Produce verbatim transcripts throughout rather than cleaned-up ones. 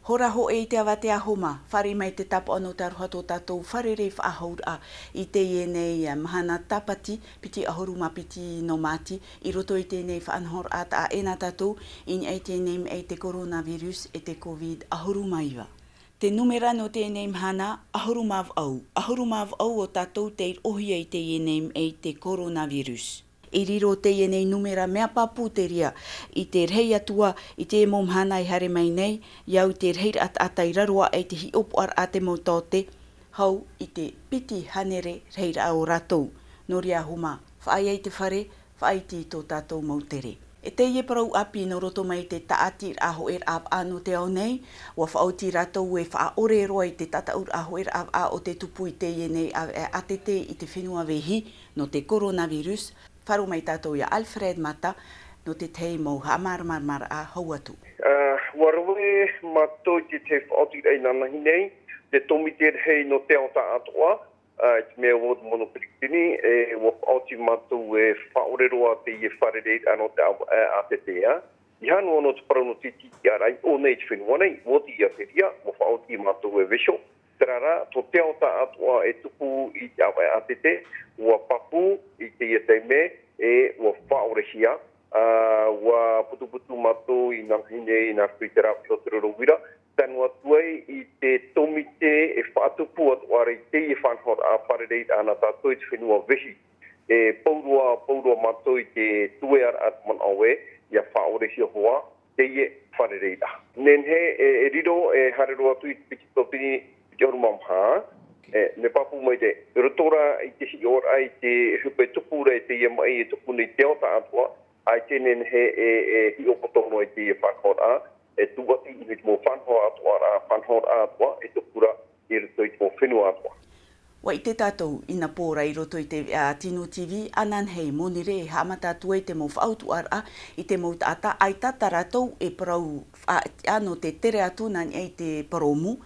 Hora hōʻē i te avatea Homa, fāriʻi mai te tāpaʻo nō te aroha tō tātou fārerei faʻahouraʻa i teie nei mahana Tāpati, piti ʻahuru mā piti nō Māti, i roto i teie nei faʻanahoraʻa taʻa ʻē nā tātou i niʻa i teie nei maʻi te coronavirus e te covid ʻahuru mā iva. Te nūmera nō teie nei mahana, ʻahuru mā vaʻu, ʻahuru mā vaʻu o tātou tei roʻohia i teie nei maʻi te coronavirus. I riro teie nei nūmera mea pāpū te reira i te rahi atu ā i te mau mahana e haere mai nei, i au i te rahiraʻa taʻata i raro aʻe i te hiʻopoʻaraʻa te mau taote, hau i te piti hānere rahiraʻa o rātou. Nō reira Homa, faʻaea i te fare, faʻaiti i tō tātou mau tere. E teie parau ʻāpī nō roto mai i te tāʻatiraʻa hōʻēraʻa vaʻa nō te ao nei, ʻua faʻaoti rātou e faʻaʻore roa i te tātaʻuraʻa hōʻēraʻa vaʻa o te tupu i teie nei ʻāvaʻe ʻātete i te fenua vehi nō te coronavirus, faʻaroʻo mai tātou iā Alfred Mata, nō te tahi mau haʻamāramaramaraʻa hau atu. Ā, ʻua rave mātou i te tahi faʻaotiraʻa inanahi nei, te tōmite rahi nō te ao tāʻatoʻa, ā, i te mea ʻua oti mono Peretiteni, e, ʻua faʻaoti mātou e faʻaʻore roa teie fārereiraʻa nō te ʻāvaʻe ʻātete, ā. ʻEiaha noa nō te parau nō te tītiʻaraʻa i ʻō nei i te fenua nei, ʻua oti ia te reira, ʻua faʻaoti mātou e vaiiho. Terā rā, tō te ao tāʻatoʻa e tupu i te ʻāvaʻe ʻātete, ʻua pāpū i teie taime, e ʻua faʻaʻorehia, ā, ʻua putuputu mātou inanahi nei nā roto i te rāveʻa o te roro uira, tae noa atu ai i te tōmite e faʻatupu atu ra i teie faʻanahoraʻa fārereiraʻa nā tātou i te fenua vehi. E pauroa, pauroa mātou i te tuearaʻa te manaʻo ē, ʻia faʻaʻorehia hoʻi teie fārereiraʻa. Nehenehe, e, e riro, e haere roa atu i te piti tauatini, piti ʻahuru mā maha, e, mea pāpū maitaʻi, i roto rā i te hiʻoraʻa i te ʻohipa e tupu ra i teie maʻi e tupu nei i te ao tāʻatoʻa, ʻaita e nehenehe e, e hiʻopoʻoraʻa i teie faʻanahoraʻa, e tūʻati i te mau faʻanahoraʻa atoʻa ra, faʻanahoraʻa atoʻa, e tupu ra i roto i te mau fenua atoʻa. ʻUa ʻite tātou, i nā pō ra i roto i te veʻa a Tino TV, ananahi Monirē e haʻamata atu ai te mau faʻautuʻaraʻa i te mau taʻata, ʻaita tā rātou e parau faʻatiʻa nō te tere atu nā niʻa i te parau mū,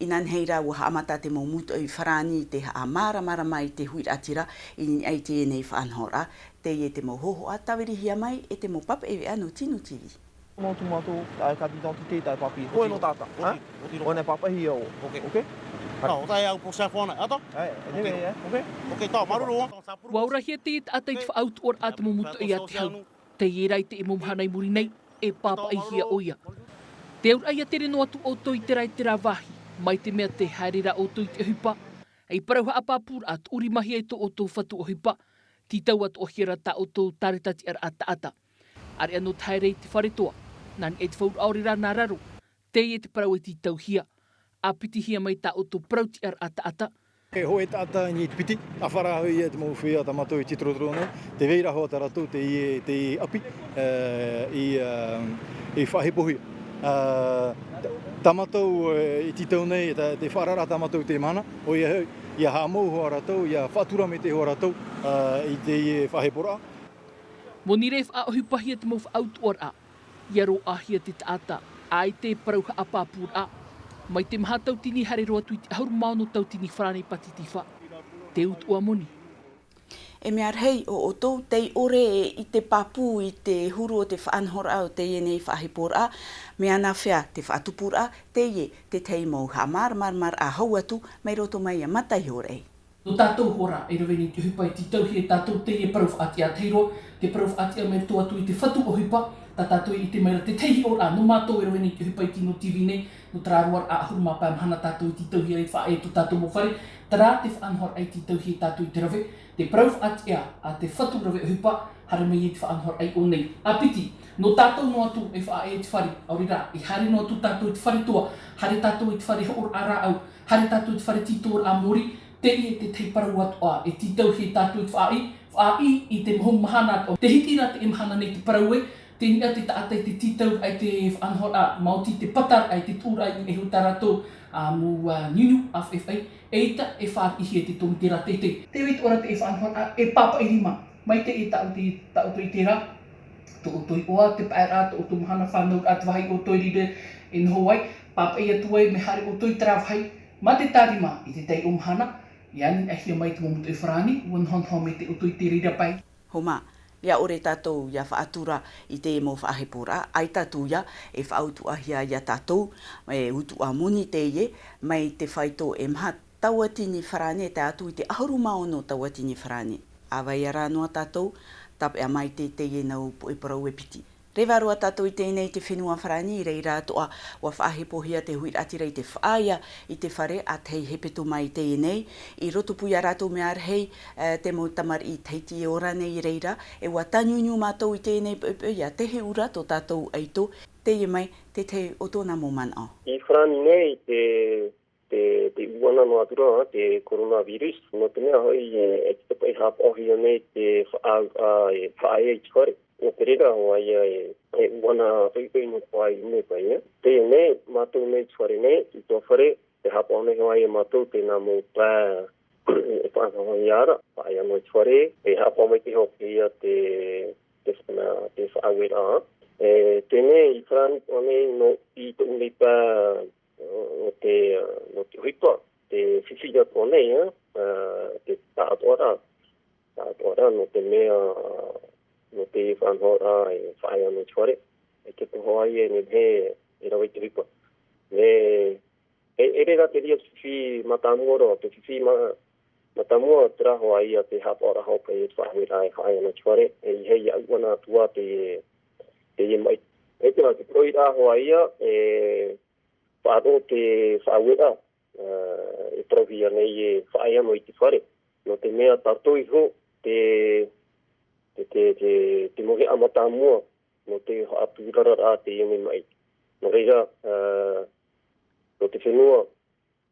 inanahi rā ʻua haʻamata te mau mūtoʻi farāni i te haʻamāramarama i te huiraʻatira, i niʻa i teie nei faʻanahoraʻa, teie te mau hōhoʻa tāvirihia mai e te mau pāpaʻi veʻa nō Tino TV. Nō tū mātou, tae carte d'identité, tae papier. Hōʻē nō tātou, ha? Hōʻē nō pāpaʻihia ʻoe. Ok. Ok? Nā, ʻo tae au prochaine fois nei, ata? Ai, anyway, eh, ok? Ok, tā, māuruuru. ʻUa orahia teie taʻata i te faʻautuʻaraʻa te mau mūtoʻi a te hau. Teie rā i te mau mahana i muri nei, e pāpaʻihia ʻoia. Te auraʻa ʻia tere noa atu ʻoutou i terā, i terā vāhi, mai te mea tē haere ra ʻoutou i te ʻohipa, ei parau haʻapāpūraʻa, tuʻurimahia e tō ʻoutou fatu ʻohipa, tītau atoʻahia ra tā ʻoutou tāretatiʻaraʻa taʻata. ʻAreʻa nō te haere i te fare toa, nā niʻa i te fauraʻa ʻore rā nā raro, teie te parau e tītauhia, ʻāpitihia mai tā ʻoutou parau tiʻaraʻa taʻata. E hōʻē taʻata i niʻa i te piti, ʻāfara hoʻi ia te mau feiā tā mātou i tītorotoro nei, tē vai ra hoʻi tā rātou teie, teie ʻapi, e, i, e, i faʻahepohia. E, tā, tā mātou, e, i tītau nei, tā, te faʻaararaʻa tā mātou i teie mahana, ʻoia hoʻi, ʻia haʻamou hoʻi rātou, ʻia faʻatura maitaʻi hoʻi rātou, e, i teie faʻaheporaʻa. Monirē e faʻaʻohipahia te mau faʻautuʻaraʻa, ʻia roaʻahia te taʻata, ʻaita e parau haʻapāpūraʻa. Mai te maha tauatini haere roa atu i te ʻahuru mā ono tauatini farāni pātitifa, te utuʻa moni. E mea rahi ʻo ʻoutou tei ʻore e ʻite pāpū i te huru o te faʻanahoraʻa o teie nei faʻaheporaʻa, mea nāfea te faʻatupuraʻa, teie te tahi mau haʻamāramaramaraʻa hau atu mai roto mai iā Mata Ihoraʻi. Nō tātou hoʻi rā e rave nei te ʻohipa e tītauhia e tātou teie parau faʻatiʻa, te hiʻo, te parau faʻatiʻa mai roto atu i te fatu ʻohipa, tā tātou i ʻite mai ra te tahi hiʻoraʻa nō mātou e rave nei te ʻohipa i Tino TV nei, nō terā roaraʻa ʻahuru mā pae mahana tātou i tītauhia i faʻaea tō tātou mau fare, terā te faʻanahoraʻa i tītauhia e tātou i te rave, te parau faʻatiʻa a te fatu rave ʻohipa, haere mai i te faʻanahoraʻa i ʻō nei. ʻĀpiti, nō tātou noa atu e faʻaea i te fare, ʻaore rā, e haere noa atu tātou i te fare toa, haere tātou i te fare hoʻoraʻa rāʻau, haere tātou i te fare tītoraʻa mōrī, teie te tahi parau atoʻa e tītauhia e tātou i te faʻaʻī, faʻaʻī i te mau mahana atoʻa. Tē hiti ra teie mahana nei te parau ē, tē niʻa te taʻata i te tītau i te faʻanahoraʻa, maoti te pātaraʻa i te tuʻuraʻa i niʻa iho i tā rātou, ā, mau, ā, niuniu ʻāfaʻifaʻi, eʻita e fāriʻihia e te tōmite ra teitei. Tē vai atoʻa ra teie faʻanahoraʻa e pāpaʻi rima, mai teie tāʻu te, tāʻu te ʻite ra, tō ʻoutou iʻoa, te paeraʻa, tō ʻoutou mahana, fānauraʻa, te vāhi ʻoutou i reira e noho ai, pāpaʻi atu ai, mea haere ʻoutou i terā vāhi, mā te tārima i te tahi ʻō mahana, ʻia anianihia mai te mau mūtoʻi farāni, ʻua nohonoho mai te ʻoutou i te reira pae. Homa, ʻIa ʻore tātou ʻia faʻatura i te mau faʻaheporaʻa, ʻaita atu ia e faʻautuʻahia ia tātou, e utuʻa moni teie, mai te faito e maha tauatini farāni e tae atu i te ʻahuru mā ono tauatini farāni. ʻA vai rā noa tātou, tāpeʻa mai te teie nau poʻe parau e piti. Reva roa tātou i teie nei te fenua farāni, i reira atoʻa, ʻua faʻahepohia te huiraʻatira i te faʻaea i te fare, ʻa tahi hepetoma i teie nei, i roto pū ia rātou mea rahi, e, te mau tamariʻi Tahiti e ora nei i reira, e ʻua tāniuniu mātou i teie nei poʻipoʻi, ʻia tehe ʻura tō tātou ʻaito, teie mai te tahi o tōna mau manaʻo. I farāni nei te, te, te ʻuʻana noa atu ra, te coronavirus, nō te mea hoʻi, e, e te paʻi haʻapaʻohia nei te faʻa-, a, e faʻaea i te fare. Nō te reira, ʻo ia e, e ʻuʻana poʻipoʻi nō te pae i nei pae, e. Teie nei, mātou nei te fare nei, i tō fare, e haʻapaʻo nei hoʻi ia mātou tēnā mau pae, e faʻanahohia ra, faʻaea noa i te fare, e haʻapaʻo mai te hope ia te, te, nā, te faʻaueraʻa. E, teie nei, i farāni atoʻa nei, nō, i tōʻu nei pae, nō te, nō te ʻohipa, te fifi atoʻa nei, e, e, te taʻatoʻaraʻa, taʻatoʻaraʻa, nō te mea, nō te faʻanahoraʻa e faʻaea noa i te fare, e te poho ai e nehenehe e rave i te ʻohipa. E, e, e ʻere rā te reira te fifi mātāmua roa, te fifi mā-, mātāmua, terā hoʻi ia te haʻapaʻoraʻa hope e te faʻaueraʻa e faʻaea noa i te fare, e ʻeiaha ʻia ʻuʻana atu ā te, te maʻi. E terā, te poroʻi rā hoʻi ia, e, faʻaroʻo te faʻaueraʻa, e, e parauhia nei e faʻaea noa i te fare. Nō te mea tātou iho te, te, te, te, te mauhaʻa mātāmua, nō te haʻapurararaʻa teie nei maʻi. Nō reira, e, nō te fenua,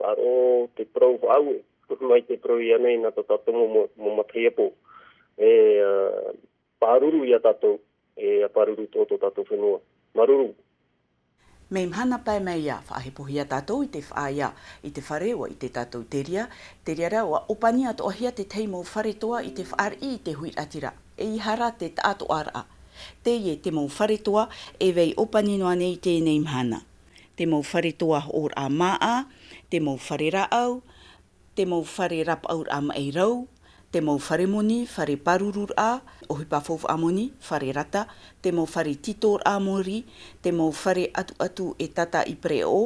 faʻaroʻo te parau faʻaue, mai te parau ia nei nā tā tātou mau, mau, mau matahiapo. E, e, pāruru ia tātou, e, pāruru tō, tō tātou fenua. Māuruuru. Mea mahana pae mai ʻia faʻahepohia tātou i te faʻaea i te fare, ʻua ʻite tātou te reira, te reira ʻua ʻōpani atoʻahia te tahi mau fare toa i te fāriʻi i te huiraʻatira, ʻeiaha rā te taʻatoʻaraʻa. Teie te mau fare toa e vai ʻōpani noa nei i teie nei mahana. Te mau fare toa hoʻoraʻa māʻa, te mau fare rāʻau, te mau fare rapaʻauraʻa maʻi rau, te mau fare moni, fare pārururaʻa, ʻohipa faufaʻa moni, fare rata, te mau fare tītoraʻa mōrī, te mau fare ʻatuʻatu e tātā i pereʻoʻo,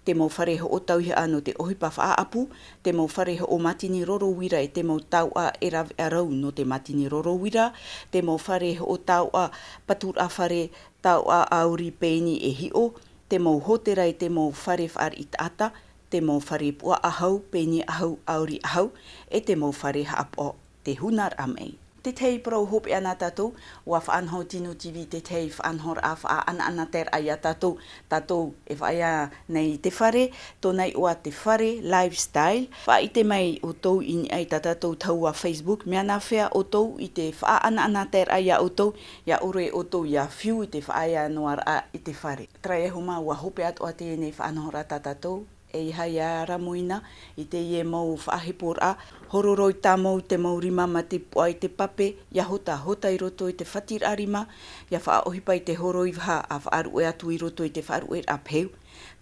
te mau fare hoʻotauihaʻa nō te ʻohipa faʻaʻapu, te mau fare hoʻomātini roro uira e te mau taoʻa e raveʻa rau nō te mātini roro uira, te mau fare hoʻotaoʻa paturaʻa fare, taoʻa ʻauri pēni e hiʻo, te mau hōtēra e te mau fare fāriʻi taʻata, te mau fare puaʻahau, pēni ʻahau, ʻauri ʻahau, e te mau fare haʻapaʻo, te hunaraʻa maʻi. Te tahi parau hopeʻa nā tātou, ʻua faʻanaho Tino TV te tahi faʻanahoraʻa faʻaʻanaʻanataeraʻa ia tātou, tātou e faʻaea nei i te fare, tōna iʻoa te fare lifestyle. Faʻaʻite mai ʻoutou i niʻa i tā tātou tahua Facebook, mea nāfea ʻoutou i te faʻaʻanaʻanataeraʻa ia ʻoutou, ʻia ʻore ʻoutou ʻia fiu i te faʻaea noa raʻa i te fare. Terā ia Homa, ʻua hopeʻa atoʻa teie nei faʻanahoraʻa tā tātou, ʻeiaha ʻia ramoina i teie mau faʻaheporaʻa, horoi tāmau te mau rima mā te puaʻa i te pape, ʻia hota, hota i roto i te fatiraʻa rima, ʻia faʻaʻohipa i te horoi vaha ʻa faʻaruʻe atu i roto i te faʻaruʻeraʻa peu.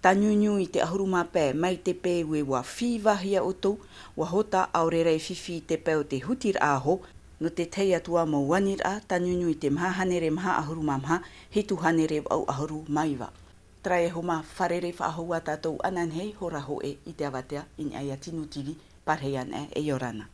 Tāniuniu i te ʻahuru mā pae mai te peu e ʻua fifihia ʻoutou, ʻua hota ʻaore rā e fifi i te pae o te hutiraʻa aho, nō te tahi atu ā mau aniraʻa, tāniuniu i te maha hānere maha ʻahuru mā maha, hitu hānere vaʻu ʻahuru mā iva. Terā ia Homa, fārerei faʻahou ā tātou ananahi, hora hōʻē i te avatea, i niʻa ia Tino TV, pārahi ana e, ʻia ora na.